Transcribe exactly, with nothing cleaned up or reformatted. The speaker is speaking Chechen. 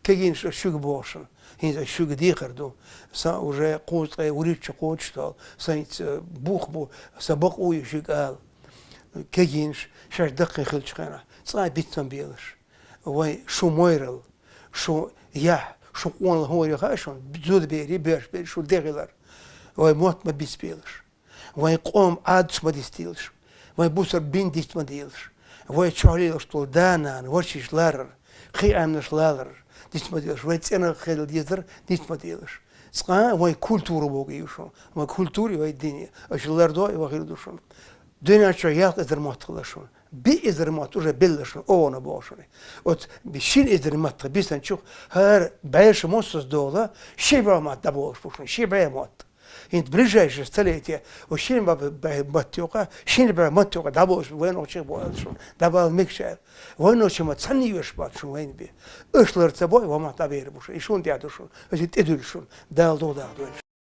кегийнаш, шуга боху шуна. ХӀинца шуьга дехар ду. Сан уже кхузткъе вуьрхӀитта шу кхочуш долу. Сан хӀинца бух бу, сан бакъо ю шуьга ала. Кегийнаш, шаьш даккхий хиллачу хенахь, цкъа а бицбан белаш. Вай шу майралла, шу яхь, шу къонахалла хӀора хаьа шуна, зудаберий, боьршаберий шу де хилар. Вай мотт ма бицбелаш. Вайн къоман Ӏадаташ ма дицделаш. Вайн бусалба дин диц ма делаш. Вай чохь лелаш долу да-нана, ваша-йиша ларар, кхин Ӏамнаш лалар диц ма делаш. Вай цӀена хила дезар диц ма делаш. Цкъа а вайн культура боху ю шуна. Вайн культура, вайн дин. Аша лардо, и вахир ду шуна. Дуьнен чохь ялх эзар мотт хилла шуна. Биъ эзар мотт уже белла шуна, оха боху шуна. Оцу шина эзар маттах бисанчух хӀара бӀе шу мосазза долу, ши бӀе мотт дӀаболуш бу шуна, ши бӀе мотт. ХӀинца ближайший столетие, оцу шина бӀе, бӀе мотт юкъа, шина бӀе мотт юкъа дӀаболуш бу вайн нохчий боху шуна. ДӀабала мегаш аьлла. Вайн нохчий ма цхьанна йоьш бац шуна вайн бен. Аша лар ца бой, вай мотт дӀабер бу шуна. И шуна тӀехь ду шуна. Аша тӀедуьллу шуна. Дала догӀу даха дойла.